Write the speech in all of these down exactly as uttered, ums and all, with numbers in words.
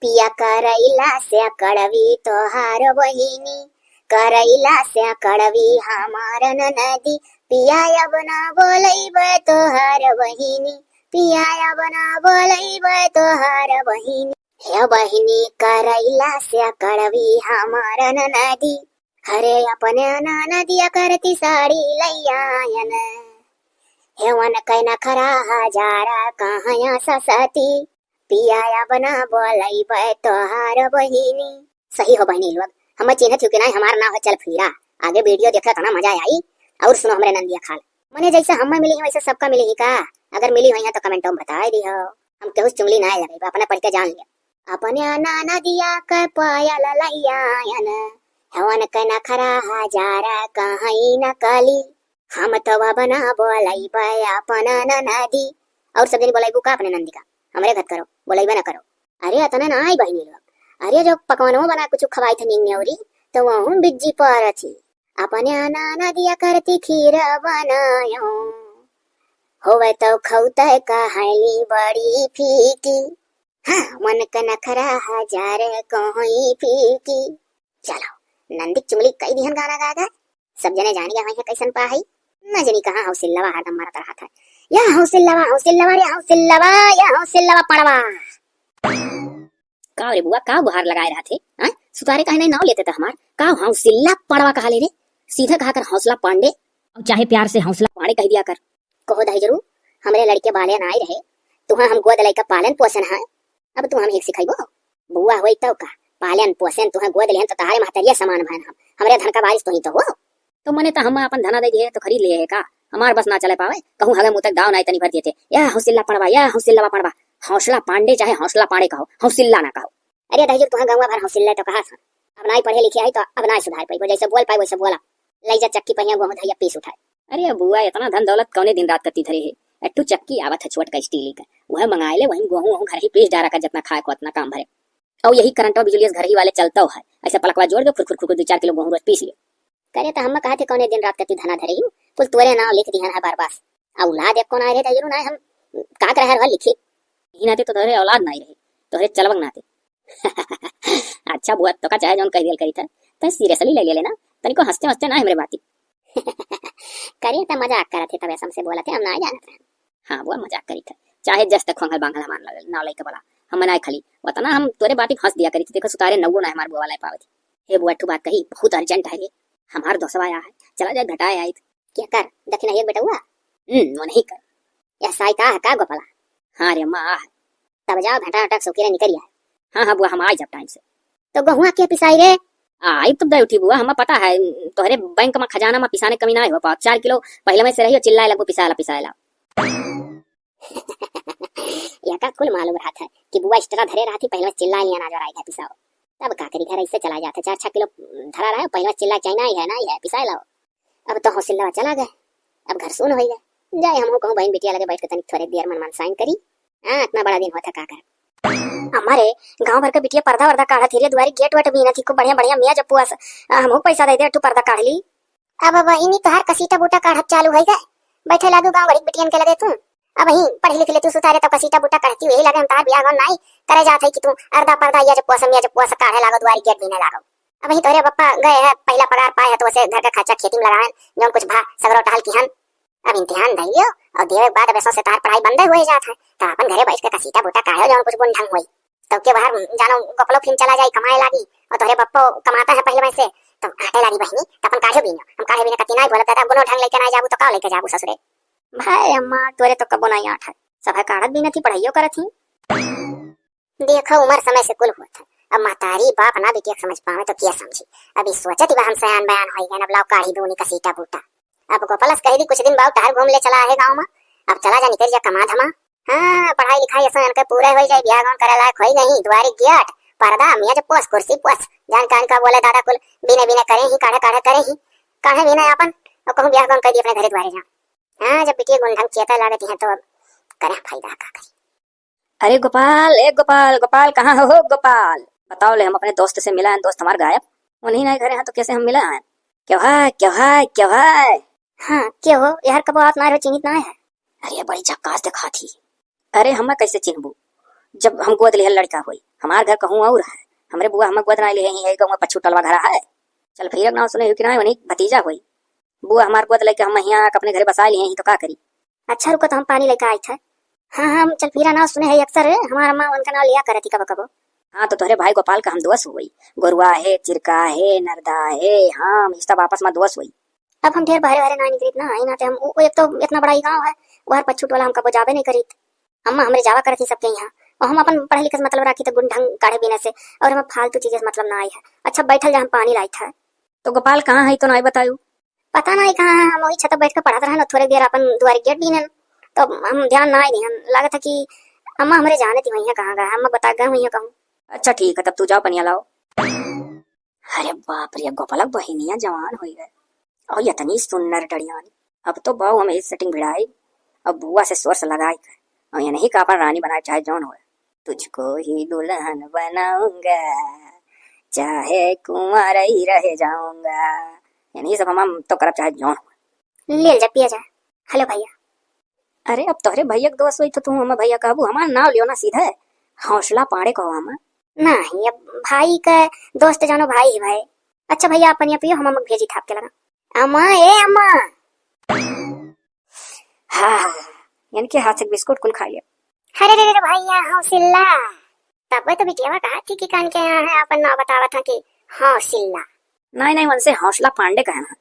पिया करैला से कड़वी तोहार बहिनी, करैला से कड़वी हमार ननदी। पिया अब ना बोलैबे तोहार बहिनी, पिया अब ना बोलैबे तोहार बहिनी। हे बहिनी करैला से कड़वी हमार ननदी, अरे अपने ननदिया करती साड़ी लैयायन। हेवन कै नखरा हजारा कहाँ ससती, पिया अब ना बोलैबे तोहार बहिनी। सही हो बहिनी लोग, हम चिन्हत हो कि नाहीं, हमार नाव है चल फिरा। आगे video देखा तना मजा आई। और सुनो हमरे नंदिया खाल, मने जैसे हम मिली ही वैसे सबका मिली ही का? अगर मिली हुई है तो comment में बताए दी हो। हम केहू से चुंगली ना लगैबे, अपने पढ़ के जान लिया। अपने ननदिया के पायल लैयायन, हेवन के नखरा हजार कहीं न कली। हम तो अब ना बोलैबे अपन ननदी। और सब जनी बोलैबू का अपने नंदी का? हमरे घत करो, बोलैबे ना करो। अरे अतने ना आई बहिनी लोग, अरे जो पकवानों बना कुछ खवाई थे नींग नेवरी, तो वहू बिज्जी पर थी। अपने ननदिया करती खीर बनायो, होवे तो खौते कहली बड़ी फीकी। हाँ, मन के नखरा हजार कोई फीकी। चलो, नंदी चुंगली कई दिहन गाना गा गा। सब जने जान गया है कैसन पा है। न जनी कहाँ हौसिल्लवा हरदम मारत रहत है। या हौसिल्लवा, हौसिल्लवा रे हौसिल्लवा, या हौसिल्लवा पड़वा। का रे बुआ, का गुहार लगाए रहत है? हाँ? सुतारे काहे नहीं नाव लेते थे हमार? का हौसिल्ला पड़वा कहा ले रे? सीधा कहा कर हौसला पांडे, और चाहे प्यार से हौसला पांडे कह दिया कर। कहो दाई जरू, हमरे लड़के बाले ना आए रहे, तुहा हम गोद लइका पालन पोषण है, अब तू हम एक सिखाइबो? बुआ होई तो का, पालन पोषण तुहा गोद लेहन तो तहारे महतरिया समान भयन हम, हमरे धन का बारिश तो ही तो हो। तो मने तो हम अपन धना दे दिए तो खरीद लिए है का? हमार बस ना चले पावे, कहूँ हगे मुँह तक दाव ना इतनी भर देते। या हौसिल्ला पड़वा, या हौसिल्ला पड़वा, हौसला पांडे चाहे हौसला पांडे कहो, हौसिल्ला ना कहो। अरे दहिजर तुहा गौवा भर हौसिल्ला तो कहा था, अब ना ही पढ़े लिखे आई तो अब ना ही सुधार पाई, जैसे बोल पाए वैसे बोला। लई जा चक्की पहिया गोहूँ धैया पीस उठाए। अरे बुआ, इतना धन दौलत कौने दिन रात कती धरे है? अट्टू चक्की आवत है छोट का स्टील का, वह मंगाए ले, वही गोहूँ वहूँ घर ही पीस डारा का, जितना खाए को उतना काम भरे। और यही करंटवा बिजली घर ही वाले चलता है, ऐसे पलकवा जोड़ दो, खुर खुर खुर खुर दो चार किलो गोहूँ रोज पीस लियो। करे तो हम कहा थे कौने दिन रात कती धना धरे ही, कुल तोरे नाव लिख दिहन है बार बार। औलाद एक कौन आए रहे तो जरूर ना हम का कर हर लिखी। यही नाते तो तोहरे औलाद ना ही रहे, तोहरे चलवक नाते। अच्छा बुआ, तो का चाहे जौन कह दियल करी था, तै seriously ले ले लेना, तनिको हंसते हंसते ना हमरे बाती। करे त मजाक करत है, तबे हमसे बोलत है, हम ना जानत रहन। हाँ बुआ, मजाक करी था, चाहे जस तक खोंगल बांगल हमार नाव, नाव लइके बोला, हम ना खाली उतना हम तोरे बाती हंस दिया करी थी। देखो सुतारे नौगो ना हमार बुआ वाला पावत। हे बुआ, ठू बात कही, बहुत urgent है रे, हमार दोस्तवा आया है, चला जाए घटाए आई। क्या कर दखिना एक बेटउआ? हम्म, वो नहीं कर। यह साई का है का गोपाला? हाँ रे माँ, आ है। तब जाओ घटा उटा के सौकी रे निकल आए। हाँ हाँ बुआ, हम आई जब टाइम से। तो गहुआ के पिसाई रे? आई तब दे उठी बुआ, हमें पता है तोहरे बैंक में खजाना में पिसाने कमी ना हो पा। चार किलो पहले में से रही हो, चिल्लाए लगबो पिसाए ला पिसाए ला। यका कुल मालूम रहत है कि बुआ extra धरे रहती, पहले में चिल्लाए लिया ना जो आई है पिसाओ। तब का करी, घर ऐसे चला जाता, चार छह किलो धरा रहा है, पहले में चिल्ला चाइना ही है ना, ही है पिसाए लाओ। अब तो हौसिल्ला चला गए, अब घर सुन होई गए। जाए हमहू कहूँ बहन बिटिया लगे बैठ के तनिक थोड़े देर मन मनसाइन करी। हाँ, इतना बड़ा दिन होता का कर। हमारे गांव भर के बिटिया पर्दा वर्दा काढ़त ही रे, दुआरी गेट वेट बीनत ही, खूब बढ़िया बढ़िया मेज पुआ स-, आ, हमहू पैसा दे दे, अट्टू पर्दा काढ़ ली। अब बहिनी तोहार कसीटा बूटा काढ़त चालू होई गए, बैठे लागू गांव घड़ी बिटियन के लगे तू। अब ही पढ़ी लिख ले तू सुतारे तो कसीटा बूटा काढ़ती, यही लगे हम तोहार बियाह गौन नाई करे जात है कि तू अर्दा पर्दा या जब पोस मेज पुआ स काढ़े लागो, दुआरी गेट बीने लागो। अब ही तोहरे पप्पा गए हैं, पहला पगार पाए है तो उसे घर का खर्चा खेती में लगावे, जौन कुछ भा सगरो टहल किहन। अब इम्तिहान दइयो और देवे के बाद अब ऐसो से तार पढ़ाई बंदे हुए जात है, तो अपन घरे बैठ के कसीटा बूटा काढ़ो, जौन कुछ गुण ढंग होई। तो के बाहर जानो गोपलो फिर चला जाई कमाए लागी, और तोहरे पप्पो कमाता है पहले में से, तो आटे लागी बहिनी, तो अपन काढ़े बीनो, हम काढ़े बीने कती नाई बोलत दादा, गुनो ढंग लेके ना जाबू तो का लेके जाबू ससुरे? भाई अम्मा, तोरे तो कबो नाई आठ है, सब है काढ़त बीनत ही, पढ़ाइयो करत ही। देखो, उमर समय से कुल होत है। अब महतारी बाप ना बिटिया के समझ पावे तो किया समझी। अब ई सोचत ही बा हम सयान बयान होई गए, अब लाओ काढ़ी दूनी कसीटा बूटा। अब गोपालस कह दी, कुछ दिन बाऊ टहर घूम ले चला है गाँव में, अब चला जा निकल जा कमा धमा। हाँ, पढ़ाई लिखाई ऐसा इनके पूरे होई जाए, बियाह गौन करे लायक होई नहीं, दुआरी गेट, पर्दा, मेज पोस, कुर्सी पोस, जान कान का बोले दादा कुल, बिने बिने करे ही, काढ़े काढ़े करे ही, काढ़े बिने आपन, और कहूँ बियाह गौन कर दी अपने घरे द्वारे जा। हाँ, जब बिटिया गुण ढंग चेता लागत है तो अब करे फायदा का करी। अरे गोपाल, ए गोपाल, गोपाल, कहाँ हो, हो गोपाल? बताओ ले, हम अपने दोस्त से मिला हैं, दोस्त हमार गायब। उन्हीं नहीं घरे हैं तो कैसे हम मिला हैं? क्यों है, क्यों है, क्यों है? हाँ, क्यों हो? यार कबो आप ना रहो, चिन्हित ना है। अरे बड़ी झक्कास दिखात ही। अरे हमें कैसे चिन्हबू? जब हम गोद लिहल लड़का होई, हमार घर कहूँ और है। हमरे बुआ हमें गोद ना लिहे ही, यही गाँव में पछू टलवा घरा है। चल फिरक नाव सुने हो कि ना, वही भतीजा होई। बुआ हमार गोद लेके हम हियाँ अपने घरे बसाए लिहे ही तो का करी? अच्छा रुको, तो हम पानी लेके आइत है। हाँ, हाँ, हम चल फिरा नाव सुने है अक्सर, हमार अम्मा उनका नाव लिया करती कबो कबो। हाँ, तो तोहरे भाई गोपाल का हम दोस्त होई। गोरुआ है, चिरका है, नरदा है, हम ई सब आपस में दोस्त होई। अब हम ढेर बहरे बहरे ना निकरित ना, आई ना ते हम, उ, उ एक तो इतना बड़ा ही गाँव है, वहर पछूट वाला हम कबो जाबे नहीं करित। अम्मा हमरे जावा करत ही सबके यहाँ, और हम अपन पढ़े लिखे से मतलब राखी तो गुण ढंग काढ़े बीने से, और हमें फालतू चीजें से मतलब ना आई है। अच्छा बैठल जा, हम पानी लाइत है। तो गोपाल कहाँ है, तो ना बतायू? पता नहीं कहाँ है, हम वही छत बैठ के पढ़त रहन, थोड़े देर अपन दुआरे गेट बीनन, तो हम ध्यान ना आई दिहन। लागत है कि अम्मा हमरे जाने थी वहीं कहाँ गए, हम बता गए वहीं कहूँ। अच्छा ठीक है, तब तू जाओ पनिया लाओ। अरे बाप रे, गोपालक बहिनिया जवान होई गए। और इतनी सुंदर डड़ियानी। अब तो बाऊ हम एक सेटिंग भिड़ाई, अब बुआ से सोर्स लगाई के, और इन्हीं का अपन रानी बनाए चाहे जौन होए। तुझको ही दुल्हन बनाऊंगा, चाहे कुंवारा ही रह जाऊंगा। इन्हीं सब हम, हम तो करब चाहे जौन होए। ले जा पिया जा। हेलो भैया। अरे अब तोहरे भैया के दोस्त होई तो तू हम भैया कहबू, हमार नाव लियो ना सीधे। हौसला पांडे कहो हम। नहीं, अब भाई का दोस्त जानो भाई ही भाई। अच्छा भैया, आप पनिया पियो, हम अम्मा के भेजी थाप के लगा। अम्मा, ए अम्मा। हाँ, इनके हाथ से बिस्कुट कुल खा लिया। अरे रे रे रे भैया, हौसिल्ला। तब तो बिटियावा कहा थी कि कान के यहाँ है, अपन नाव बतावत है कि हौसिल्ला। नहीं, नहीं, उनसे हौसला पांडे कहना।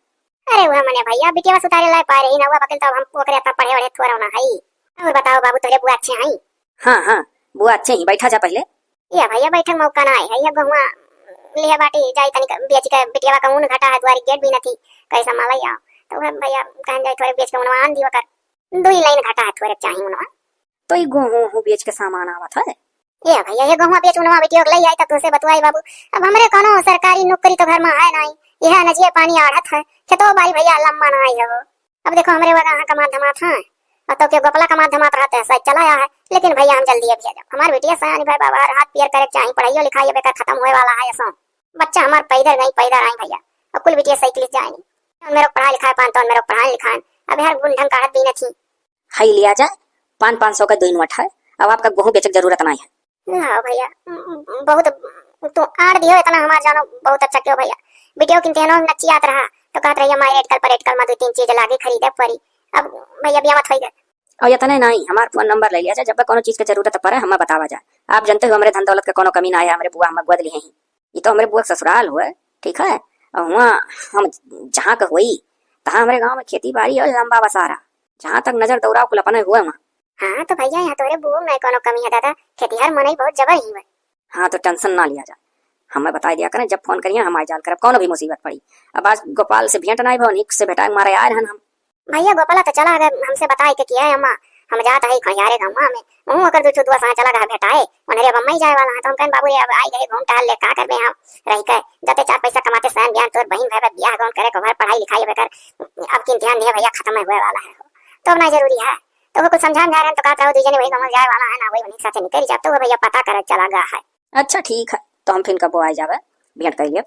अरे वह मने भैया, बिटियावा सुतारे लाए पाए रही ना, वह बकिल तो हम ओकरे इतना पढ़े वढ़े थोड़ा ना हई। और बताओ बाबू, तोरे बुआ अच्छे हई? हाँ, हाँ, बुआ अच्छे ही, बैठा जा पहले। या भैया, बैठक मौका ना आए है, या गहुआ लिया बाटी जाई तनिक बेच के बिटियावा का ऊन घटा है, दुआरी गेट भी न थी, कैसा माला आओ। तो वह भैया कहन जाए थोड़े बेच के उनवा आन दी ओकर, दो ही लाइन घटा है, थोड़े चाही उनवा। तो ई गोहूँ हूँ बेच के सामान आवत है। ए भैया, ये गोहुआ बेच उनवा बिटियो के लई आई, तब तुमसे बतुआई बाबू। अब हमरे कोनो सरकारी नौकरी तो घर में है नहीं, यह नजिए पानी आढ़त है, खेतो बारी भैया लम्बा ना आई है वो। अब देखो हमरे वगह कमात धमात है, और तो के गोपला कमात धमात रहते हैं, शायद चला आया है, लेकिन भैया हम जल्दी अभी आ जाओ। हमार बिटिया सयानी भाई बाबा, हर हाथ पियर करे के चाही, पढ़ाइयो लिखाई अब एकर खत्म होए वाला है, ऐसा बच्चा हमार पैदल गई, पैदल आई भैया, अब कुल बिटिया साइकिल से जाए नहीं, मेरे पढ़ाई लिखाई पान तो मेरे पढ़ाई लिखाई, अब हर गुण ढंग का हाथ भी न थी। हई लिया जाए, पाँच, पाँच सौ का दुई नोट है। अब आपका गोहूँ बेचे के जरूरत नहीं है। लाओ भैया, बहुत तू आड़ दियो इतना हमार जानो, बहुत अच्छा कियो भैया। बिटियो किनते हनो नचियात रहा, तो कहत रहिया, "माई रेटकल पर रेटकल मा दो तीन चीज लागे खरीदे परी।" अब भैया बियावत होई गए। और इतने नहीं, हमार फोन नंबर ले लिया जाए, जब कोनो चीज के जरूरत पड़े, हमें बतावा जाए। आप जानते हो, हमरे धन दौलत के कोनो कमी ना है, हमरे बुआ हमें गोद लिए ही। ये तो हमरे बुआ के ससुराल हुए, ठीक है, और हुआ हम जहाँ का हुई, तहाँ हमरे गाँव में खेती बाड़ी और लंबा बसारा, जहाँ तक नजर दौड़ाओ कुल अपने हुए वहाँ। हाँ तो भैया, यहाँ तोरे बुआ में कोनो कमी है दादा, खेतिहर मनई बहुत जबर ही हुए। हाँ तो टेंशन ना लिया जाए, हमें बताई दिया करें, जब फोन करिए हम आई जाल करब, कोनो भी मुसीबत पड़ी। अब आज गोपाल से भेंट ना भवन, हिक से भेटाए मारे आए रहन हम। भैया गोपाला तो चला गए, हमसे बताए के किया है अम्मा, हम जात है खैयारे गम्मा में, वहूँ ओकर दू चो दुआ साथ चला गए भेटाए, उन्हें अब अम्मा ही जाए वाला है, तो हम कहन बाबू रे अब आई गए घूम टहल ले, का करबे हम रह के, जते चार पैसा कमाते सैन बियान तोर बहिन भाई बा बियाह गौन करे को घर पढ़ाई लिखाई बेकर, अब किन ध्यान दिए भैया खत्म हुए वाला है, तो अब ना जरूरी है, तो वो कुछ समझान जा रहे हैं तो कहत रहो दू जने वही गमल जाए वाला है ना, वही उन्हीं के साथ निकल जाते हुए भैया पता करे चला गया है। अच्छा ठीक है, तो हम फिर कबो आ जावे, भेंट कर लिया।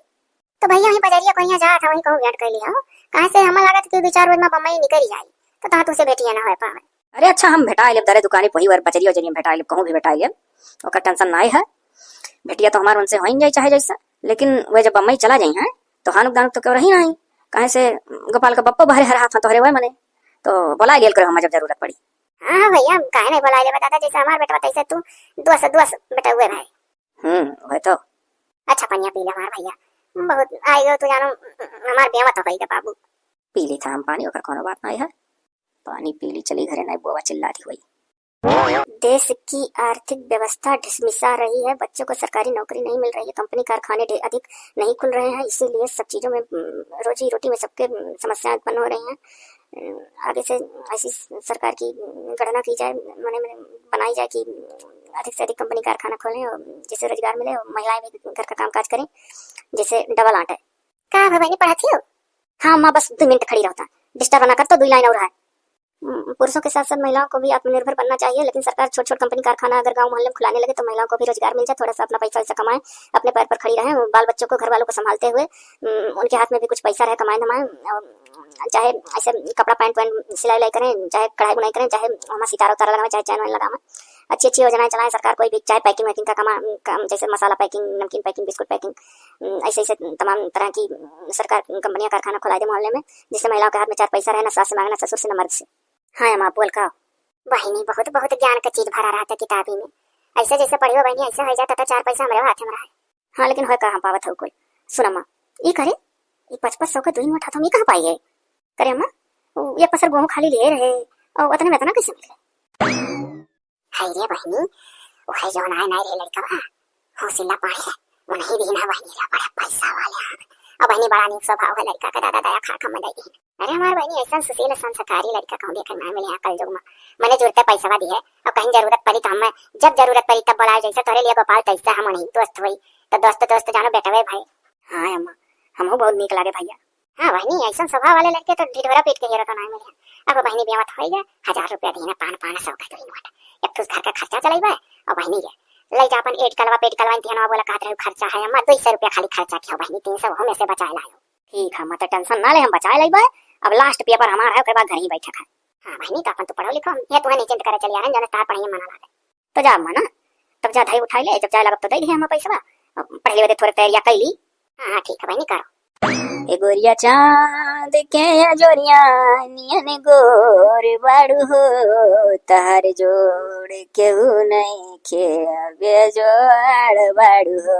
तो भैया वहीं बजरिया कोइया जात है, वहीं कहूँ भेंट कर लिया हो। काहे से हमें लागत कि दो चार रोज में बम्बई निकल जाई, तो तहाँ तुमसे भेंटिया ना हो पावे। अरे अच्छा, हम भेटा लेब दरे दुकानी पही वर बजरिया उजरिया में भेटा लेब, कहूँ भी भेटा लेब, ओकर टेंशन ना है। भेटिया तो हमार उनसे हो ही जाई चाहे जैसा, लेकिन वे जब बम्बई चला जाई हैं तो हानुक दानुक तो क्यों रही नहीं। काहे से गोपाल का बप्पो बहरे हर हाथ में तोहरे हुए मने, तो बोला लियल करो हमें जब जरूरत पड़ी। हाँ हाँ भैया, काहे नहीं बोला लेबे दादा, जैसे हमार बेटवा तैसे तू दोस्त दोस्त बेटा हुए भाई। हम्म, वही तो। अच्छा पनिया पी ले हमार भैया, बहुत आई गयो तू जानो, हमार बेवा तो होई गए बाबू। पी ली था हम पानी, ओकर कोनो बात नहीं है। पानी पी ली, चली घरे, नहीं बुआ चिल्ला दी हुई। देश की आर्थिक व्यवस्था ढिसमिसा रही है, बच्चों को सरकारी नौकरी नहीं मिल रही है, कंपनी कारखाने ढे-, अधिक नहीं खुल रहे हैं, इसीलिए सब चीज़ों में, उम, रोजी रोटी में सबके, उम, समस्याएं उत्पन्न हो रही हैं। उम, आगे से ऐसी सरकार की, उम, गणना की जाए, मने, मने बनाई जाए कि अधिक से अधिक कंपनी कारखाना खोलें और जिससे रोजगार मिले और महिलाएं भी घर का काम काज करें, जिससे डबल आटे। का हो बहनी, पढ़त ही हो? हाँ माँ, बस दो मिनट खड़ी रहता, डिस्टर्ब ना कर, तो दो लाइन और है। उम, पुरुषों के साथ साथ महिलाओं को भी आत्मनिर्भर बनना चाहिए, लेकिन सरकार छोट छोट कंपनी कारखाना अगर गांव मोहल्ले में खुलाने लगे तो महिलाओं को भी रोजगार मिल जाए, थोड़ा सा अपना पैसा वैसा कमाएं, अपने पैर पर खड़ी रहें, वो बाल बच्चों को घर वालों को संभालते हुए, उम, उनके हाथ में भी कुछ पैसा रहे, कमाएं धमाएं, और चाहे ऐसे कपड़ा पैंट वैंट सिलाई उलाई करें, चाहे कढ़ाई बुनाई करें, चाहे वहाँ सितारा उतारा लगावें, चाहे चैन वैन लगावें, अच्छी अच्छी योजनाएं चलाएं सरकार, कोई भी, चाहे packing वैकिंग का कमा, काम, जैसे मसाला packing, नमकीन packing, बिस्कुट packing, उम, ऐसे ऐसे तमाम तरह की, उम, सरकार कंपनियां, कारखाना खुला दे मोहल्ले में, जिससे महिलाओं के हाथ में चार पैसा रहे, ना सास से मांगे, ना ससुर से, ना मर्द से। हाँ अम्मा, बोल का। बहिनी, बहुत बहुत ज्ञान का चीज भरा रहता किताबी में। ऐसे जैसे पढ़ियो बहिनी, ऐसे हो जाता तो चार पैसा हमरे हाथ में रहे। हाँ, लेकिन होए का हम पावत हो कोई। सुन अम्मा, ई करे, ई पच पच सौ के दुई नोट हाथों में कहाँ पाई है? करे अम्मा, उ एक पसर गेहूं खाली लिए रहे, और उतने में इतना कैसे मिल गए? हाय रे बहिनी, वही जौन आए ना रे लड़का बा, हौसिल्ला पाड़े, वो नहीं दीन है बहिनी रे, बड़ा पैसा वाले हैं। अब बहिनी बड़ा नीक स्वभाव है लड़का का, दादा दया खा खा मजा दीन। अरे हमार बहिनी ऐसा सुशील संस्कारी लड़का कहूँ देखे ना मिले हैं कल युग में। मने जुरते पैसा दिए, और कहीं जरूरत पड़ी तो हमें जब जरूरत पड़ी तब बुलाए, जैसे तोरे लिए गोपाल तैसे हम नहीं दोस्त होई, तो दोस्त दोस्त जानो बेटवे भाई। हाँ अम्मा, हमहू बहुत नीक लागे भैया। हाँ बहिनी, ऐसन स्वभाव वाले लड़के तो ढिढोरा पीट के हेरो तो ना मिले। अब बहिनी ब्याह होई गए, हजार रुपया दीना, पान पान सौ का दो नोट, एक ठूस घर का खर्चा चलाइबे। और बहिनी गे, ले जा अपन एट कलवा पेट कलवा इंतिहनवा बोला कहत रहे खर्चा है अम्मा, दो सौ रुपया खाली खर्चा किया बहिनी, तीन सौ हम ऐसे बचाए लायो। ठीक है, मत टेंशन ना ले, हम बचाए लेबे। अब लास्ट पेपर हमार है, ओकर बाद घर ही बैठक है। हाँ बहिनी, तो अपन तो पढ़ो लिखो, हम ये तुम्हें निश्चिंत करे चलिया रहे, जने तार पढ़ाई में मना लागे। तो जा अम्मा ना, तब जा धाई उठाई ले, जब जाए लगब तो दे दिहे हम पैसवा। अब पढ़ लेवे दे, थोड़े तैयारियां कैली। हाँ हाँ, ठीक है बहिनी, करो। ए गोरिया चांद के अजोरिया नियन गोर बाड़ू हो, तहर जोड़ केहू नइखे, बेजोड़ बाड़ू हो।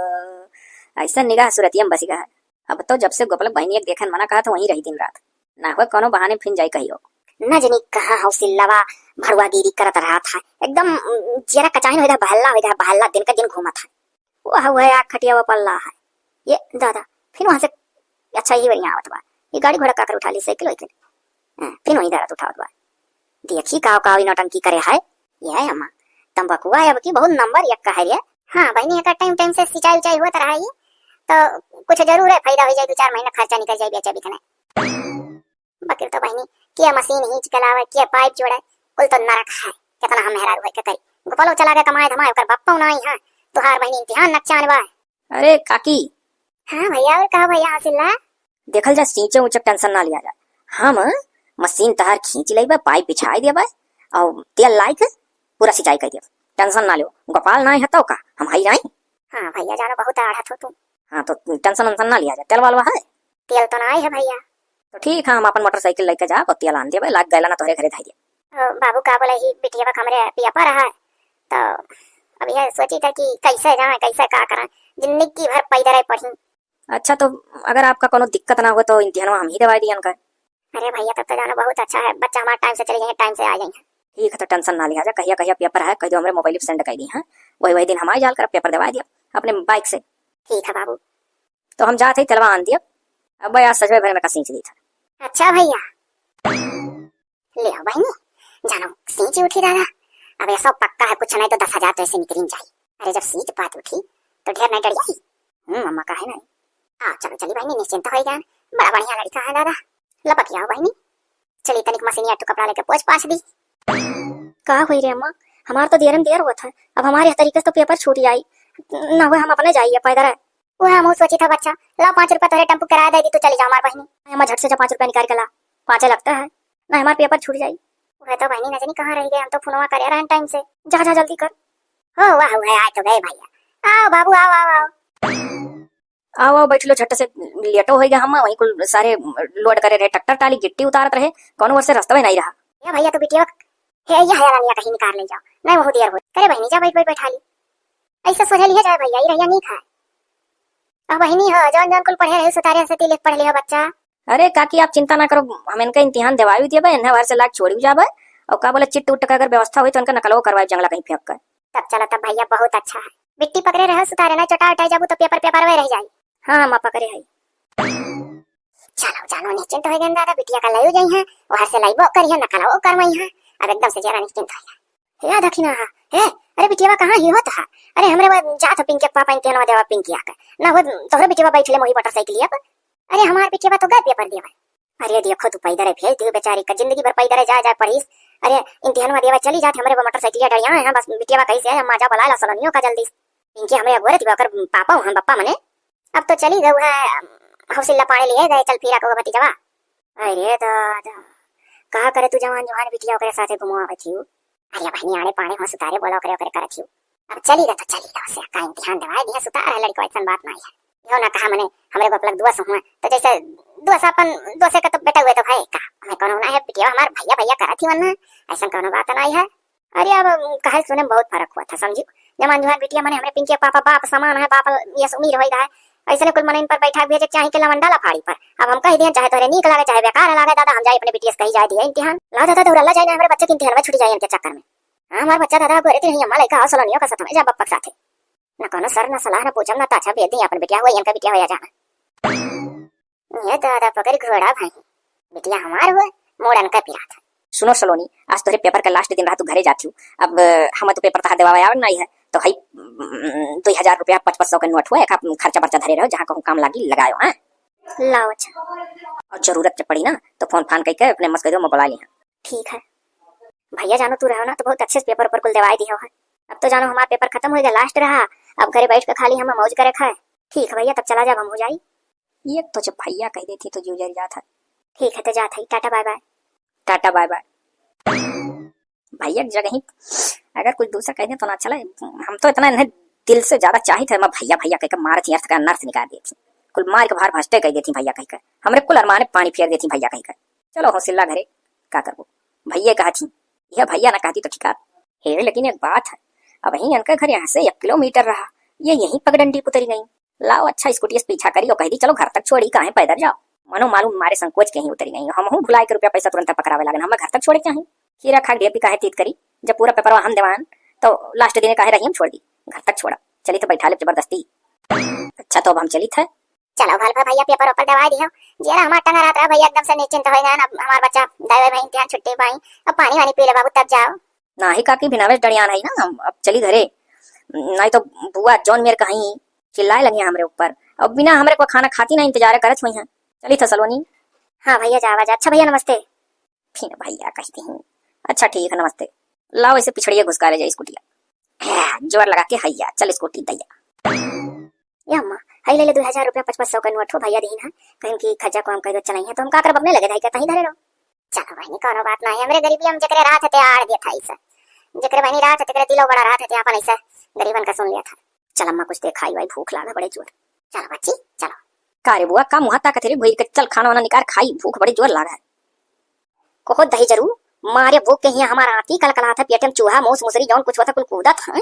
ऐसा निगाह सूरतिया में बसी गा है। अब तो जब से गोपलक बहिनी एक देखन मना कहा तो वहीं रही दिन रात, ना हुआ कोनो बहाने फिन जाई कहियो। न जनी कहाँ हौसिल्लावा भड़ुआगिरी करत रहत है, एकदम, उम, जियरा कचाइन हो जाए, बहल्ला हो जाए, बहल्ला दिन का दिन घूमत है। वह हुआ आग खटिया वो पल्ला है। ये दादा, फिर वहां से अच्छा ही बढ़िया आवत बा। ये गाड़ी घोड़ा काकर उठा ली, साइकिल वाइकिल। हाँ, फिर वहीं दरद उठावत बा। देखी काव काव ई नौटंकी करे है। ये है अम्मा, तंबाकुआ है अब की बहुत नंबर एक का है रे। हाँ बहिनी, एकर टाइम टाइम से सिंचाई उचाई होत रहा है, तो कुछ जरूर है फायदा हो जाए, दो चार महीना खर्चा निकल जाए बेचा बिकने। बकिर तो बहिनी, के मशीन हींच के लावे, के पाइप जोड़े, कुल तो नरक है। कितना हम मेहरारू है के करी। गोपालो चला गया कमाए धमाए, ओकर बापा ना आई है। तुहार बहिनी इम्तिहान नकचान बा। अरे काकी। हाँ भैया, और कहा भैया हौसिल्ला? देखल जा, सींचे ऊंचे टेंशन ना लिया जाए। हम मशीन तहार खींच लेबे, पाइप बिछाई देबे और तेल लाई के पूरा सिंचाई कर देबे। टेंशन ना लियो, गोपाल ना है तो का, हम हई जाई। हाँ भैया जानो, बहुत आढ़त हो तुम। हाँ तो टेंशन वेंशन ना लिया जाए, तेल वालवा है? तेल तो ना है भैया। तो ठीक है, हम अपन मोटरसाइकिल लेके जाब और तेल आन देबे, लाग गैला ना तोहरे घरे धाई देब। ओ, बाबू का बोले ही बिटिया बा हमरे पेपर है, तो अब यह सोची था कि कैसे जाए, कैसे का करें, जिंदगी भर पैदल पढ़ी। अच्छा, तो अगर आपका कोनो दिक्कत ना हो तो इम्तिहानवा हम ही देवाई दियन का। अरे भैया, तब तो जानो बहुत अच्छा है, बच्चा हमारा टाइम से चले जाए, टाइम से आ जाए। ठीक है, तो टेंशन ना लिया जा, कहिया कहिया पेपर है, कह दो हमरे मोबाइल पे सेंड कर दी, हाँ, वही वही दिन हम आ जाल कर पेपर देवा दिया अपने बाइक से। ठीक है बाबू। तो हम जात है तेलवा आन दिया, अब भाई आज सजवे भरे में का सींच दी था। अच्छा भैया। ले आओ बहिनी, जानो सींच उठी दादा, अब ऐसा पक्का है कुछ नहीं तो दस हजार तो ऐसे निकल जाई। अरे जब सींच पात उठी तो ढेर नहीं डर जाई। हम्म अम्मा, काहे नहीं। हाँ चलो चली बहिनी, निश्चिंत हो गया, बड़ा बढ़िया लड़का है दादा। लपक आओ बहिनी, चली तनिक मशीनिया टू कपड़ा लेके पोछ पाछ दी। का हुई रे अम्मा, हमार तो देर में देर हुआ था, अब हमारे तरीके से तो पेपर छूट जाई, ना हुआ हम अपने जाइए पैदल है। वह हम सोची था बच्चा, ला पाँच रुपया तोहरे टेम्पू किराया दे दी, तू चली जा हमार बहिनी। अम्मा झट से जा पाँच रुपया निकाल के ला, पाँचे लगता है, ना हमार पेपर छूट जाई। वह तो बहिनी न जानी कहाँ रह गए, हम तो फोनवा करे रहन टाइम से। जा जा जल्दी कर। हो वाह हुआ, आए तो गए भैया। आओ बाबू, आओ आओ आओ। आओ आओ बैठ लो झट से, लेटो हो गया हम, वहीं कुल सारे लोड करे रहे, ट्रैक्टर टाली गिट्टी उतारत रहे, कोनो ओर से रास्ता नहीं रहा। ये भैया तो बिटिया, हे ये हया रनिया कहीं निकाल ले जाओ, नहीं वह देर हो। करे बहिनी जा बैठ बैठ बैठा ली। ऐसे सोझे लिहे जाए भैया, ई रहिया नीक है। अब बहिनी हो, जौन जौन कुल पढ़े रहे सुतारे से तिलक पढ़ लिहो बच्चा। अरे काकी, आप चिंता ना करो, हम इनका इम्तिहान देवाई देबे, इन्हें घर से लाग छोड़ी जाबे, और का बोले चिट्ट उट्ट का अगर व्यवस्था हुई तो इनका नकलवो करवाई जंगला कहीं फेंक कर। तब चला तब भैया, बहुत अच्छा है। बिट्टी पकड़े रहे सुतारे, ना चोटा उटा जाबू तो पेपर पेपर में रह जाई। हाँ, हम पकड़े है। चलो जानो, निश्चिंत हो गए दादा, बिटिया का लयो जाई है, वहां से लाइबो करियो, नकलवो करवाई है, अब एकदम से जरा निश्चिंत हो गया। हे दखिना हा, हे, अरे बिटियावा कहाँ ही होत हा? अरे हमरे वो जात हो पिंकी के पापा इम्तिहानवा देवा पिंकी आके। ना हो तोहरे बिटियावा बैठले मोही मोटरसाइकिल पर। अरे हमार बिटियावा तो गए पेपर देवा। अरे देखो तू पैदल है भेज दियो बेचारी का, जिंदगी भर पैदल है जाए जाए पढ़ीस। अरे इम्तिहानवा देवा चली जात हमरे वो मोटरसाइकिल डरिया है, बस बिटियावा कैसे है, माजा बुला ला सलोनियो का जल्दी। पिंकी हमरे अगोरे थी ओकर पापा हम बप्पा मने। अब तो चली गऊ है, हौसिल्ला पाड़े लिए गए, चल फिरा के वो भतीजवा। अरे दादा, का करे तू जवान जवान बिटिया ओकरे साथे घुमावत ही? अरे बहनी, आड़े पाड़े हुआ सुतारे बोला ओकरे ओकरे करत हियो। अब चली गए तो चली गए, से का इम्तिहान देवाए दिया सुतार है लड़को, ऐसन बात नहीं है। यो ना कहा मने हमरे को अपलक दुआ से हुआ, तो जैसे दुआ से अपन दुआ से का तो बेटा हुए तो भाई का, हमें कौनो ना है बिटिया, हमार भैया भैया करत ही वरना, ऐसन कौनो बात नहीं है। अरे अब कहे सुने में बहुत फर्क हुआ था, समझी? जवान जुहान बिटिया मने हमरे पिंकी के पापा बाप समान है, बाप यस उम्मीद होई रहा है। ऐसे कुल मने इन पर बैठा भेजे चाहे के लवंडा ला फाड़ी पर। अब हम कह दिए चाहे तोहरे नीक लागे चाहे बेकार लागे दादा, हम जाए अपने बिटिया से कही जाए दिए इम्तिहान। ला दादा दौड़ला जाए ना, हमरे बच्चे के इम्तिहान में छूट जाए इनके चक्कर में। हाँ, हमार बच्चा दादा घरे तो नहीं, अम्मा लइका आओ सलोनियों का साथ में जा बप्पा के साथे। न कोनो सर न सलाह न पूछब न ताछा, भेज दी अपन बिटिया हुआ इनका बिटिया हुआ जाना। ये दादा पकड़ घोड़ा भाई, बिटिया हमार हुआ, मोड़न का पिरात है। सुनो सलोनी, आज तोहरे पेपर का लास्ट दिन रहा, तू घरे जाती हूँ। अब अ, हम तो पेपर तहा देवावे आवे नहीं है, तो हई अम, दुई हजार रुपया पच पच सौ के नोट हुआ, एक आप खर्चा बर्चा धरे रहो, जहाँ कहूँ काम लागी लगायो, हाँ? लाओ अच्छा। और जरूरत जब पड़ी ना तो फोन फान करके अपने मस्करी में बुला ली। ठीक है भैया, जानो तू रहो ना तो बहुत अच्छे से पेपर ऊपर कुल देवाई दियो है। अब तो जानो हमारा पेपर खत्म हो गया, लास्ट रहा, अब घरे बैठ के खाली हम मौज करे खाए। ठीक है भैया, तब चला जाब हम हो जाई। ये तो जब भैया कह देती तो जीव जर जात है। ठीक है तो जात है, tata bye bye. Tata bye bye. भैया की जगह ही अगर कुछ दूसरा कह दे तो ना चले। हम तो इतना इन्हें दिल से ज्यादा चाहित है, मैं भैया भैया कह के मारत ही अर्थ का नर्स निकाल देती। कुल मार के बाहर भस्ते कह देती भैया कह के, हमरे कुल अरमाने पानी फेर देती भैया कह के। चलो हौसला घरे, का करबो, भैया कहा थी, यह भैया ना कहती तो ठीक है। हे लेकिन एक बात है, अब यहीं इनका घर यहाँ से एक किलोमीटर रहा, ये यहीं पगडंडी उतरी गई। लाओ अच्छा स्कूटी से पीछा करी और कह दी चलो घर तक छोड़ी, काहे पैदल जाओ। मनो मालूम मारे संकोच के ही उतरी गई, हम हूँ भुलाए के रुपया पैसा तुरंत पकड़ावे लागन, हम घर तक छोड़े के ही। खीरा खा ढेपी काहे तीत करी, जब पूरा पेपरवा हम देवान तो लास्ट दिन काहे रही हम छोड़ दी, घर तक छोड़ा, चली तो बैठा ले जबरदस्ती। अच्छा तो अब हम चली थे। चलो भल भा भैया पेपर ऊपर दवाई दियो, जेरा हमार टंगा रहत रहा भैया एकदम से निश्चिंत हो गए, अब हमार बच्चा दाई भाई इम्तिहान छुट्टी पाई, अब पानी वानी पी ले बाबू तब जाओ। नाही काकी, बिना वेश डड़ियान है ना, हम अब चली घरे, नहीं तो बुआ जौन मेर कहीं चिल्लाए लगी हमरे ऊपर। अब बिना हमरे को खाना खाती ना, इंतजार करत हुई हैं। चली था सलोनी। हाँ भैया, जावा जा। अच्छा भैया, नमस्ते। फिर भैया कहती हूँ, अच्छा ठीक है, नमस्ते। लाओ इसे पिछड़िए घुसका ले जाए स्कूटिया। हाँ, जोर लगा के हैया, चल स्कूटी दैया। या अम्मा, हई ले ले दो हजार रुपया, पचपन सौ का नोट हो भैया दीन है, कहीं की खर्चा को हम कह दो चलाई है, तो हम का करब, अपने लगे धाई के तहीं धरे रहो। चलो बहनी, कोनो बात ना है, हमरे गरीबी हम जेकरे रात हते आड़ देत हई से, जेकरे बहनी रात हते, तेकरे दिलो बड़ा रात हते, आपन ऐसा गरीबन का सुन लिया था। चल अम्मा, कुछ दे खाई वाई, भूख लागा बड़े जोर। चलो बच्ची, चलो। का रे बुआ, का मुँह ताकत रे, भइर के चल खाना वाना निकार खाई, भूख बड़ी जोर लागा है। कहो दही जरू, मारे भूख के हिया हमार आँखी कलकलात है, पेटे में चूहा, मूस, मुसरी, जौन कुछ होता कुल कूदत है।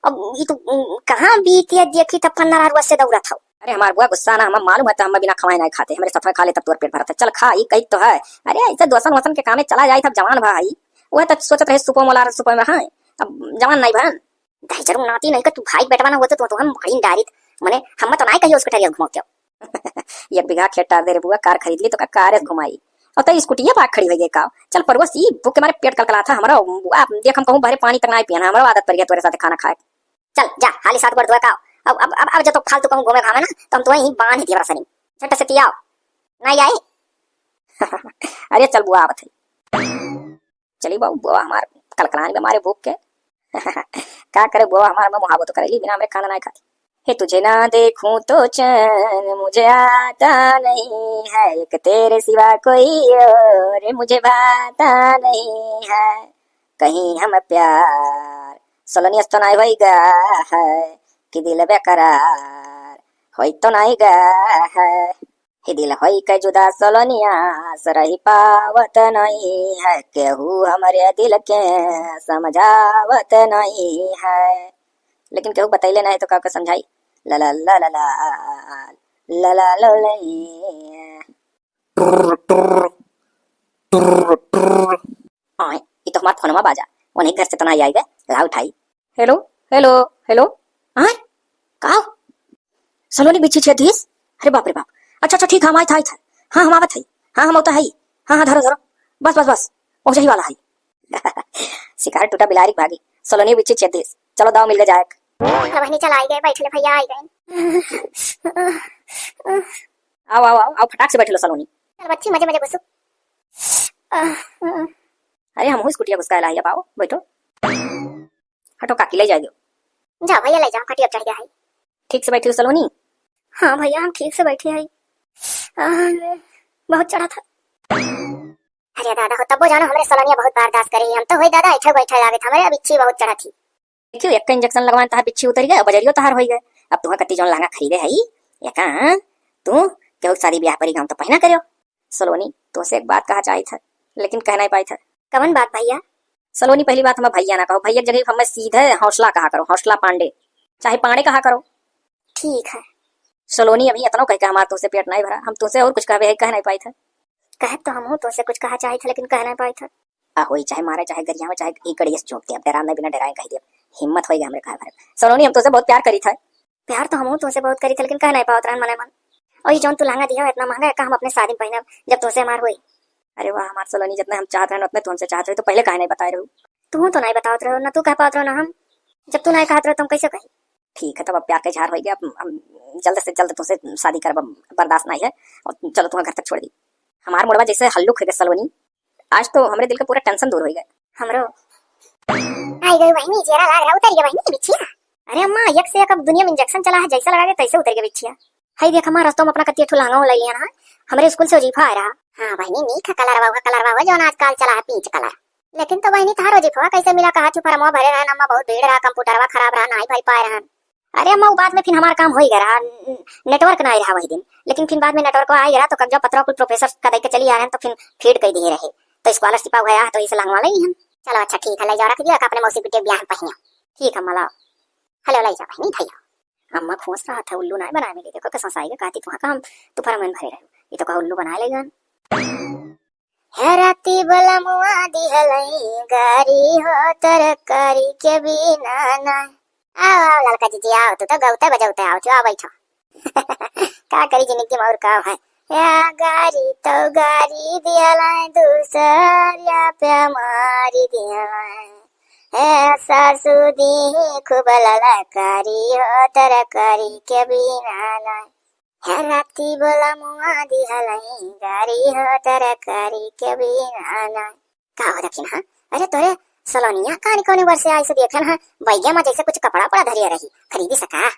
अब ई तो, उम, कहाँ बीतिया देखी तब पन्ना रुआ से दौड़त हौ। अरे हमार बुआ गुस्सा ना, हमें मालूम है तो हम बिना खवाए नहीं खाते, हमरे सफर खा ले तब तोर पेट भरत है। चल खा, ई कही तो है। अरे ऐसे दोसन वसन के कामे चला जाई, तब जवान भा हई। वह तो सोचत रहे सुपो मोलार सुपो में है, अब जवान नहीं भन। दही जरू नाती नहीं का तू भाई बेटवा ना होते तो, तो हम मारी डारित, मने हम तो नहीं कहियो उसको टरिया घुमाओ। एक बीघा खेत टार दे रे बुआ, कार खरीद ली तो का कार से घुमाई। और तो स्कूटिया पाक खड़ी हो गई का। चल परुआ सी, भूख के मारे पेट कलकला था हमारा। बुआ देख हम कहूँ भरे पानी तक ना पियना, हमारा आदत पड़ गया तोरे साथ खाना खाए। चल जा, हाली साथ गोड़ धोए का। अब, अब, अब, अब जब तो फालतू कहूँ घूमे घामे ना, तो हम तुम्हें यहीं बांध दिया सनी। झट से तियाओ। नहीं आई। अरे चल बुआ आवत है। चली बाबू, बुआ हमार कलकलान में मारे भूख के। का करे बुआ हमार, मैं मुहाबो तो करेली, बिना हमरे खाना नहीं खाती। हे तुझे ना देखूं तो चैन मुझे आता नहीं है, एक तेरे सिवा कोई और मुझे भाता नहीं है। कहीं हम प्यार सलोनियस तो नहीं होइगा है कि दिल बेकरार होई तो नहीं गा है। ही दिल होई के जुदा सलोनिया से रही पावत नहीं है, केहू हमरे दिल के समझावत नहीं है। लेकिन केहू बतैले नहीं तो का के समझाई। ला ला ला ला ला, ला ला लो ले। टुर्र, टुर्र, टुर्र, टुर्र। ओए, ई तो हमार फोनमा बाजा। उन्हीं घर से तो ना आई गए, ला उठाई। Hello, hello, hello. हाँ? का? सलोनी बिच्छी छेद दिस? अरे बाप रे बाप। अच्छा, अच्छा, ठीक है, हम आइत है, आइत है। हाँ, हम आवत है। हाँ, हम आवत है। हाँ, हाँ, धरो, धरो। बस, बस, बस। पहुँचही वाला है। शिकार टूटा बिलारी भागी। सलोनी बिच्छी छेद दिस। चलो, दाव मिल गए जाए। हाँ, बहनी, चल, आई गए, बैठ ले, भैया, आई गए। आओ, आओ, आओ, आओ, फटाक से बैठ लो सलोनी। चल बच्ची, मजे, मजे घुसो। अरे, हम हूँ स्कूटिया घुसकाए लाई, अब आओ, बैठो। हटो काकी, ले जाए दो। जाओ भैया, ले जाओ, खटिया चढ़ गया है। ठीक से बैठी हो सलोनी? हाँ भैया, हम ठीक से बैठे हैं। आह, बहुत चढ़ा था। अरे ए दादा हो, तब्बो जानो हमरे सलोनिया बहुत बर्दाश्त करे ही। हम तो होई दादा, ऐठे बैठे लागत, हमरे अब बिच्छी बहुत चढ़त ही। देखियो, एक इंजेक्शन लगवान तहार बिच्छी उतरि गए, बजरियो तहार होई गए। अब तुहा कत्ती जौन लहंगा खरीदे हई, एका तू केहू शादी ब्याह परी गाँव तो पहिना करियो। सलोनी, तुहसे एक बात कहा चाहित है, लेकिन कह नाहीं पाइत है। कवन बात भइया? सलोनी, पहली बात हमें भइया ना कहो, भइया के जगह हमें सीधे हौसला कहा करो, हौसला पांडे, चाहे पांडे कहा करो। ठीक है। सलोनी, अभी इतनो कह के हमार तुहसे पेट नाहीं भरा, हम तुहसे और कुछ कहबे है, कह नाहीं पाइत है। कहब तो हमहू तुहसे कुछ कहा चाहित है, लेकिन कह नाहीं पाइत है। आ होई, चाहे मारे, चाहे गरियावे, चाहे एक गड़िया से झोंक दे, अब डरा नाहीं, बिना डराए कह दे, हिम्मत होई गया हमरे कहे भरे। सलोनी, हम तुहसे बहुत प्यार करीत है। प्यार तो हमहू तुहसे बहुत करीत है, लेकिन कह नाहीं पावत रहन मने मन। और ये जौन तू लहंगा दिया है, इतना महंगा है, का हम अपने शादी में पहिनब, जब तुहसे हमार होई? अरे वाह, हमार सलोनी, जितना हम चाहत रहन, उतने तू हमसे चाहत रहे, तो पहले काहे नाहीं बताए रहू? तू तो नाहीं बतावत रहो, ना तू कह पावत रहो, ना हम। जब तू नाहीं कहत रहो, तो हम कैसे कही? ठीक है, तब अब प्यार का इजहार होई गया, अब हम जल्द से जल्द तुहसे शादी करब, अब बर्दाश्त नाहीं है। और चलो, तुम्हें घर तक छोड़ दी। हमार मुड़वा जैसे हल्लुक है सलोनी, आज तो हमरे दिल का पूरा टेंशन दूर होई गए। हमरो आई गई बहिनी, जेरा लाग रहा, उतर गया बहिनी बिच्छिया। अरे अम्मा, एक से एक अब दुनिया में इंजेक्शन चला है, जैसे लगा के तैसे उतर गया बिच्छिया। हई देख अम्मा, रस्तों में अपना कत्ती ठो लहंगा ले लिया ना, हमरे स्कूल से वजीफा आ रहा। हाँ बहिनी, नीक है कलर, वह कलर, वह जौन आजकल चला है, पीच कलर। लेकिन तो बहिनी, तहार वजीफवा कैसे मिला? कहा थी फॉर्मवा भरे रहन, अम्मा बहुत भीड़ रहा, कंप्यूटरवा खराब रहा, नाहीं भर पाए रहन। अरे अम्मा, उ बाद में फिर हमार काम होई गया रहा, नेटवर्क नाहीं रहा वही दिन, लेकिन फिर बाद में नेटवर्क आई गया रहा, तो कब्जा पत्रा कुल प्रोफेसर का दे के चली आ रहे हैं, तो फिर फीड कर दिए रहे, तो स्कॉलरशिप आ गया, तो इसे लंगवा ले हम। चलो अच्छा ठीक है, ले जाओ, रख दिया, अपने मौसी बिटिया के ब्याह में पहिनो। ठीक है अम्मा, लाओ। हेलो, ले जाओ बहिनी, धैया। अम्मा खोस रहा था, उल्लू नाहीं बनाए मिले, देखो कैसा साई के कहती तुहा काम, तू फरमान भरे रहे, ये तो कहा उल्लू बनाए ले जान। हे राती बलमुआ दिहलई गारी हो तरकारी के बिना ना। आओ, आओ ललका जीजी, आओ, तू तो गौते बजौते आओ, आओ बैठो। का करी जिंदगी में और का है? या गारी तो गारी दिहलई दूसर या पे मारी दिहलई। हे सासू दी खूब ललकारी हो तरकारी के बिना ना। हे राती बलमुआ दिहलई गारी हो तरकारी के बिना ना। का हो दखिनहा? अरे तोरे सलोनिया कानी कौने वर्ष से आई से देखे ना, बैगे में जैसे कुछ कपड़ा पड़ा धरिया रही, खरीदी सका।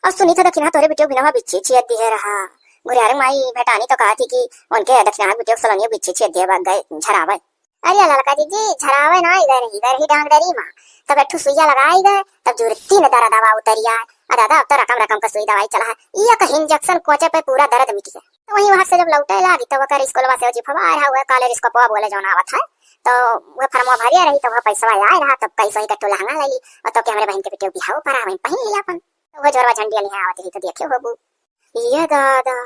अब सुनी था दखिनहा तोरे बिटियो बिनवा बिच्छी छियत दिहे रहा। घुरियारे माई भेटानी तो कहा थी कि उनके दखिनहा बिटियो सलोनिया बिच्छी छियत दिहे बा गए झरावे। अरे ललका जीजी, झरावे ना इधर, इधर ही डांग डरी माँ। तब एक ठो सुइया लगाई गए, तब जुरती न दर्द दवा उतरिया। आ दादा, अब तो रकम रकम का सुई दवाई चला है। ये कहीं इंजेक्शन कोचे पे पूरा दर्द मिट गया। तो वहीं वहां से जब लौटे लागी, तो वकर स्कूलवा से वजीफवा आए रहा, वह कॉलेज स्कोपवा बोले जौन आवत है, तो वह फॉर्मवा भरिया रही, तो वह पैसवा आए रहा, तब कई सौ के ठो लहंगा ले ली, और तो के हमरे बहन के बेटे बिहाव पर आवे, पहिन लिया अपन। तो वह जोरवा झंडिया लिहा आवत रही, तो देखे होबू। ये दादा,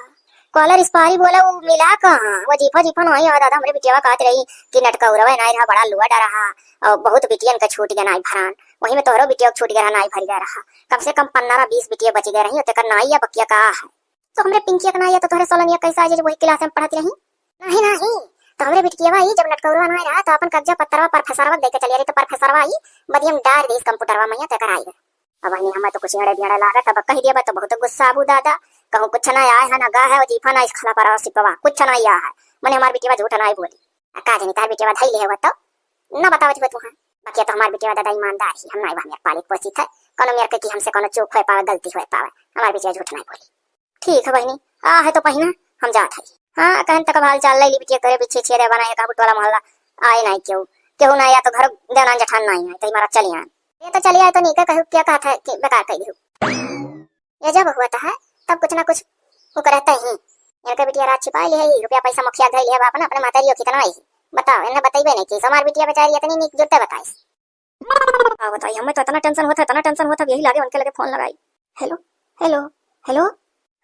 कॉलर इस्पारी बोला, वो मिला कहाँ? वजीफा जीफा नहीं है दादा, हमरे बिटियावा कहत रही कि नटकौरवा नहीं रहा, बड़ा लुआ डरा रहा, और बहुत बिटियन का छूट गया नाई भरान, वही में तोहरो बिटिया छूट गया रहा, नाई भर गया रहा। कम से कम पन्द्रह बीस बिटिया बच गए रही, और तेकर नाई या बकिया का है? तो हमरे पिंकिया के नाई या तो तोहरे सोलनिया कैसे आ जाए, वही क्लास में पढ़त रही? नहीं, नहीं, तो हमरे बिटियावा ई जब नटकौरवा नाई रहा, तो अपन कब्जा पत्तरवा प्रोफेसरवा दे के चली रही, तो प्रोफेसरवा ई बदियम डार दे इस कंप्यूटरवा में, या तेकर आई गए। अब बहिनी, हमें तो कुछ एड़े बेड़े लागत, अब कह दिया बा तो बहुत गुस्सा आबू दादा। कहूँ कुछ ना आए है, ना गा है, वजीफा ना इस खला पर सिपवा, कुछ ना आया है। मने हमार बिटिया झूठ ना बोली। आ का जानी तार बिटिया धई ले हुआ तो ना बतावत हुआ तुहा। बाकी तो हमार बिटिया दादा ईमानदार ही, हम ना बा मेरे पालित पोसित है, कोनो मेरे के कि हमसे कोनो चूक होए पावे, गलती होए पावे, हमार बिटिया झूठ ना बोली। ठीक है बहिनी, आ है तो पहिना, हम जात है। हाँ, कहन तक अब हाल चाल ले ली बिटिया, करे पीछे छेरे बनाए का टोला मोहल्ला आए नहीं क्यों, केहू ना या तो घर देना जठान नहीं है, तो हमारा चली आन। ये तो चली आए तो नीका कहू क्या कहा था कि बेकार कह दियो। ये जब हुआ था है, तब कुछ ना कुछ वो करते ही। इनके बिटिया रात छिपाई ली है, रुपया पैसा मुखिया धई ली है, अपना अपने माता जी कितना आई। बताओ, इन्हें बताइबे नहीं कि हमार बिटिया बेचारी इतनी नीक जुरते बताइस। का बताई, हमें तो इतना टेंशन होता, इतना टेंशन होता, यही लागे उनके लगे फोन लगाई। Hello, hello, hello.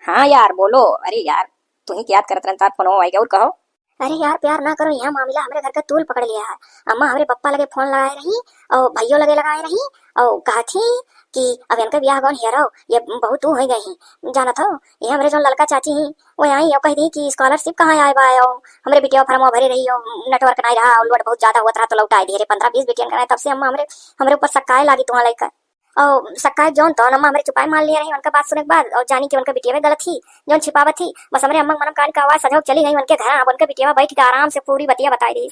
हाँ यार, बोलो। अरे यार, तू ही याद करत रहन, तार फोन आई गया, और कहो। अरे यार, प्यार ना करो, यह मामला हमरे घर का तूल पकड़ लिया है। अम्मा हमरे पप्पा लगे फोन लगाए रही और भैयो लगे लगाए रही और कहा थी कि अब इनका ब्याह कौन हेरो, ये बहुत तू हो गई ही। जानत हो, ये हमरे जो ललका चाची ही, वो आई और कह दी कि स्कॉलरशिप कहाँ आए बा, और हमरे बिटिया फॉर्म भरे रही हो, नेटवर्क नहीं रहा और लोड बहुत ज्यादा होत रहा तो लौटाए दिए रे। पन्द्रह बीस बिटियन का रहे, तब से अम्मा हमरे, हमरे ऊपर शक्काए लागी तुहाँ लेकर। और शक्काए जौन तौन अम्मा हमरे चुपाए मार लिए रही उनका बात सुने के बाद, और जानी कि उनका बिटिया गलत ही, जौन छिपावत ही। बस हमरे अम्मा के मनम कान का आवाज सजौक चली गई उनके घर। अब उनका बिटिया बैठ के आराम से पूरी बतिया बताई दी।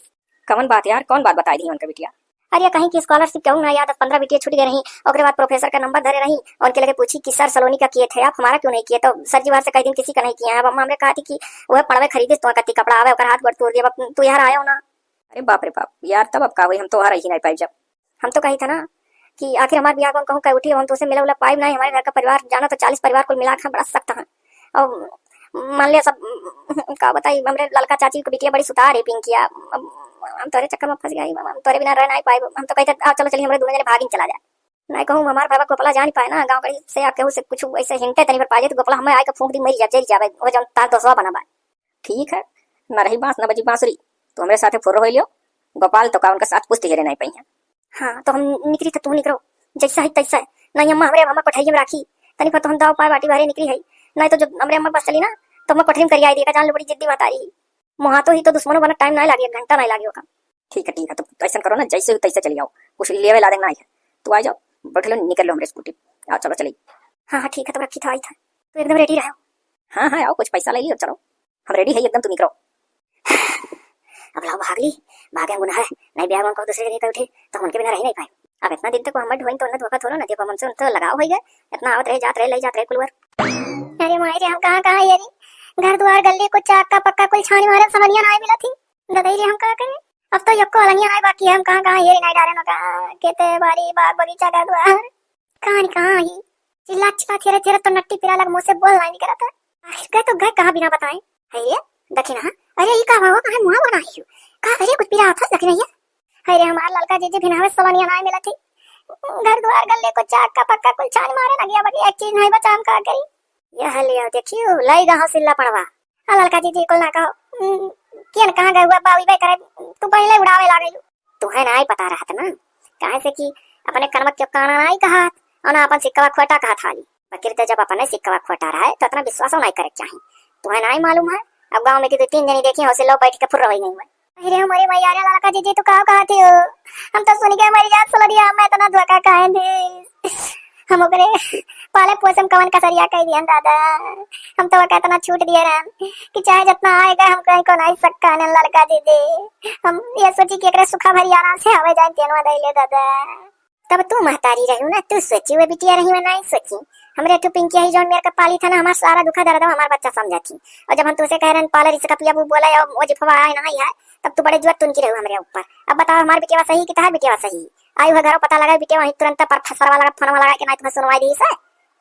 कवन बात यार, कौन बात बताई दी उनका बिटिया? अरे कहीं कि स्कॉलरशिप केहू ना याद, दस पन्द्रह बिटिया छूट गए रही। ओकरे बाद प्रोफेसर का नंबर धरे रही, उनके लगे पूछी कि सर सलोनी का किए थे आप, हमारा क्यों नहीं किए? तो सर जी बाहर से कई दिन किसी का नहीं किया है। अब अम्मा हमरे कहा थी कि वह पड़वे खरीदे, तो कत्ती कपड़ा आवे, ओकर हाथ गोड़ तोड़ दिया, अब तू यहाँ आयो ना। अरे बाप रे बाप, यार तब अब का होई, हम तो वहाँ रही नहीं पाइब जब। हम तो कही था ना कि आखिर हमार बियाह कौन कहूँ कह उठी, हम तो उसे मिला उला पाइब नहीं, हमारे घर का परिवार जाना तो चालीस परिवार कुल मिला के बड़ा सख्त है। और मान लिया सब, का बताई, हमरे ललका चाची को बिटिया बड़ी सुतार है पिंकिया। अब हम तोरे चक्कर में फंस गई, हम तोरे बिना रह नहीं पाइब। हम तो कहते, "आ, चलो चलिए, हमारे दोनों जने भागिन चला जाए।" नहीं कहूँ हमार भाई गोपला जान पाए ना, गाँव गली से या केहू से कुछ ऐसे हिंटे तनी पर पाजे तो गोपला हमें आए के फूंक दी, मरी जा, जल जावे, वो जौन तार दोसवा बना बा। ठीक है, न रही बांस न बजी बांसुरी, तो हमरे साथे फुर्र होई लियो। गोपाल तो का उनका साथ पुस्ती हेरे नहीं पाई है। हाँ, तो हम निकरी तो तू निकरो, जैसा है तैसा है। नहीं अम्मा, हमरे अम्मा कोठरिया में राखी, तनी पर तो हम दाव पाए बाटी बाहरे निकरी है। नहीं तो जब हमरे अम्मा के पास चली ना, तो अम्मा कोठरी में करिया दिएगा, जान लो बड़ी जिद्दी महतारी। मुहा तो ही तो दुश्मनों बनत टाइम नहीं लागे, एक घंटा नहीं लागे ओका। ठीक है, ठीक है, तो ऐसा करो ना, जैसे हो तैसे चली आओ, कुछ लेवे लादे ना है, तू आ जाओ, बैठ लो, निकल लो हमरे स्कूटी, आओ चलो चली। हाँ हाँ ठीक है, तो रखी था, आई था, तू एकदम रेडी रहो। हाँ हाँ, आओ, कुछ पैसा ले लियो, चलो, हम रेडी है एकदम, तू निकलो। अब लाओ भाग ली, भागे गुनाह है, नहीं ब्याह को दूसरे जगह पे उठे तो हम उनके बिना रह नहीं पाए। अब इतना दिन तक वो हमर ढोइन तो उन्हें धोखा थोड़ो ना दियो, हमसे उनसे लगाव होई गए, इतना आवत रहे, जात रहे, ले जात रहे कुलवर। अरे माई रे, हम कहाँ कहाँ ये रे, घर द्वार गली कुछ चाका पक्का कुल छानी मारे, समनिया ना मिला थी। ददाई रे, हम का करी? अब तो यक्को अलंगिया नाई बाकी है, हम कहाँ कहाँ हेरी नाई डारे न का, खेते बाड़ी बाग बगीचा घर द्वार। कहाँ नी कहाँ ही? चिल्ला चिल्ला थेरे थेरे तो नट्टी पिरा लग मुँह से बोल नाई निकलता। आखिर गए तो गए कहाँ बिना बताए? है ये? दखिना, अरे ई का हुआ, काहे मुँह बनाई हो? का अरे कुछ पिरा था दखिना ये? अरे हमार ललका जीजी भिनावे सवनिया नाई मिलत ही। घर द्वार गल्ले को चाक का पक्का कुल छान मारे लगिया बगी, एक चीज नाई बचा, हम का करी? यह लियो देखियो, लाई गहो सिल्ला पड़वा। आ ललका जीजी कुल ना कहो। हम्म, कियन कहाँ गए हुआ बावी बे करे, तू पहले उड़ावे लागे। तुहे नाई पता रहत ना, काहे से कि अपने कर्म के काना नाई कहत, और ना अपन सिक्कवा खोटा कहत हाली। बकिर ते जब अपने सिक्कवा खोटा रहे, तो इतना विश्वासो नाई करे के चाही। तुहे नाई मालूम है, अब गाँव में की दो तीन जनी देखी हो सिल्लो बैठ के फुर्र होई गई हुए। अरे हमारी मैया रे ललका जीजी, तू का कहती हो? हम तो सुन के मर जात सलरिया, मैं इतना धोखा काहे दे? हम ओकरे पाले पोसे में कवन कसरिया कह दियन दादा। हम तो ओका इतना छूट दिए रहन कि चाहे जितना आएगा, हम कहीं को नहीं सकता ने ललका जीजी। हम ये सोची कि एकरे सुखा भरी आराम से हवे जाए तेनवा दे ले दादा। तब तू महतारी रहू ना, तू सोची, वे बिटिया रही, मैं नहीं सोची। हमरे तू पिंकी ही जौन मेरे का पाली था ना, हमार सारा दुखा दर्द हमार बच्चा समझा थी। और जब हम तुझसे कह रहे हैं, पाले रिस का पिया, वो बोला, "और वो जिफवा आए ना, आई है," तब तू बड़े जुआ तुनकी रहू हमरे ऊपर। अब बताओ, हमार बिटिया सही कि तहार बिटिया सही? आई हुआ घरों पता लगा, बिटिया वहीं तुरंत पर फसरवा लगा, फोनवा लगा के ना तुम्हें सुनवाई दी से।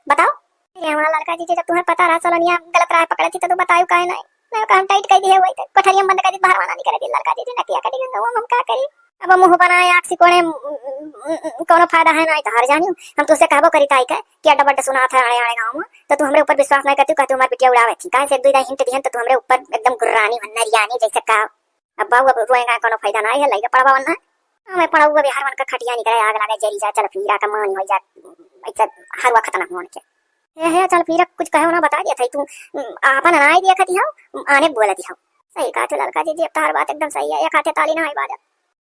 बताओ। अरे हमारा लड़का जी, जब तुम्हें पता रहा, सलोनिया गलत राह पकड़े थी, तो तू बतायू काहे नहीं? नहीं, काम टाइट कर दिए, वही कोठरिया में बंद कर दी, बाहर वाला नहीं करे दी लड़का जी, नकिया कटी गई, हम, हम का करी? अब मुंह बनाए, आँख सिकोड़े, म, म, म, कोनो फायदा है ना, तो हार जानी। हम तुझसे कहबो करी ताई के कि अड्डा बड्डा सुना था आड़े आड़े गाँव में, तो तू हमरे ऊपर विश्वास नहीं करती, कहती हमार बिटिया उड़ावे थी। काहे से एक दो दाई हिंट दिहन, तो तू हमरे ऊपर एकदम गुर्रानी हो, नरियानी जैसे का। अब बाबू, अब रोएगा कोनो फायदा नहीं है, लइका पड़वा वरना। हमें पड़वा बिहार वन का खटिया निकले, आग लागे, जरी जा, चल फिरा का मान हो जा, ऐसा हरवा खतना होन के। हे, हे, चल फिरा कुछ कहो ना, बता दिया था तू, उम, आपन नाई दिया खती हो, आने बोला दी हो। सही कहा तू लड़का जी, जी, अब तार बात एकदम सही है, एक हाथे ताली ना आई बाजा।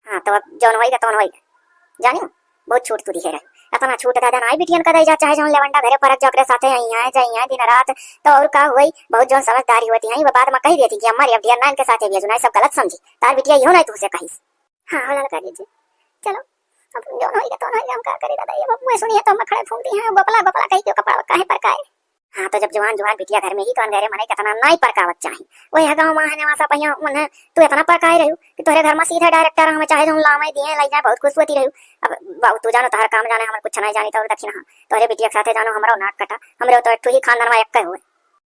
हाँ, तो अब जौन होइगा, तौन होइगा। जानियो, बहुत छूट तू दिहे रहे। इतना छूट दादा ना आई बिटियन का दे जा, चाहे जौन लेवंडा घरे परत जा, ओकरे साथे आई हैं, जाई हैं दिन रात, तो और का होई, बहुत जौन समझदारी होती है, वो बाद में कही देती कि अम्मा रे, अब ढेर ना इनके साथे भी, अजुनाई सब गलत समझी, तार बिटिया इहो ना तुझसे कहिस। हाँ, हो ललका जी, जी। चलो, अब जौन होइगा, तौन होइगा, हम का करी दादा, ये बबुए सुनी है तो हम खड़े फूंक दी हैं, गोपला, गोपला कही क्यों कपड़ा काहे पर काहे? हाँ, तो जब जवान, जवान बिटिया घर में ही, तो अनगहरे मने कितना नाई परकावत चाही। वही गाँव में है, वहाँ से पहिया उन्हें तू इतना परकाए रहू कि तोहरे घर में सीधा डायरेक्टर हमें चाहे जौन लावे दिए, लई जाए, बहुत खुश होती रहू। अब बाबू, तू जानो, तोहर काम जाने, हमर कुछ नहीं जानी, तो दक्षिणा हाँ। तोहरे बिटिया के साथे जानो, हमरो नाक कटा, हमरे तो एक ठो ही खानदान में एक हुए।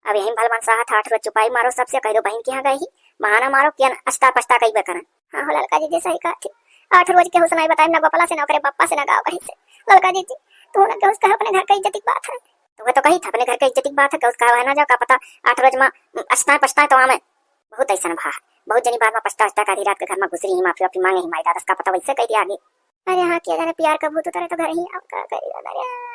अब यही भलवान साहब आठ रोज चुपाई मारो, सबसे कह दो बहन के यहाँ गए ही, बहाना मारो, कियन अस्ता पछता कई बेकरन। हाँ हो ललका जी, जी सही कहा थी। आठ रोज केहू से नहीं बताए, ना गोपाला से, ना ओकरे पप्पा से, ना गाँव कहीं से। ललका जी, जी, तू ना केहू से कहे, अपने घर का इज्जत की बात है। तो वो तो कही था, अपने घर का इज्जत की बात है, केहू से कहा ना जाओ, का पता आठ रोज में अस्ताए पछताए तो आवे। बहुत ऐसा भा, बहुत जनी बाद में पछता उछता के आधी रात के घर में घुसरी ही, माफी वाफी मांगे ही माई दादा से, का पता वैसे कह दिया आगे। अरे हाँ, किया जाने प्यार का भूत उतरे तो घर ही, अब का करी दादा रे।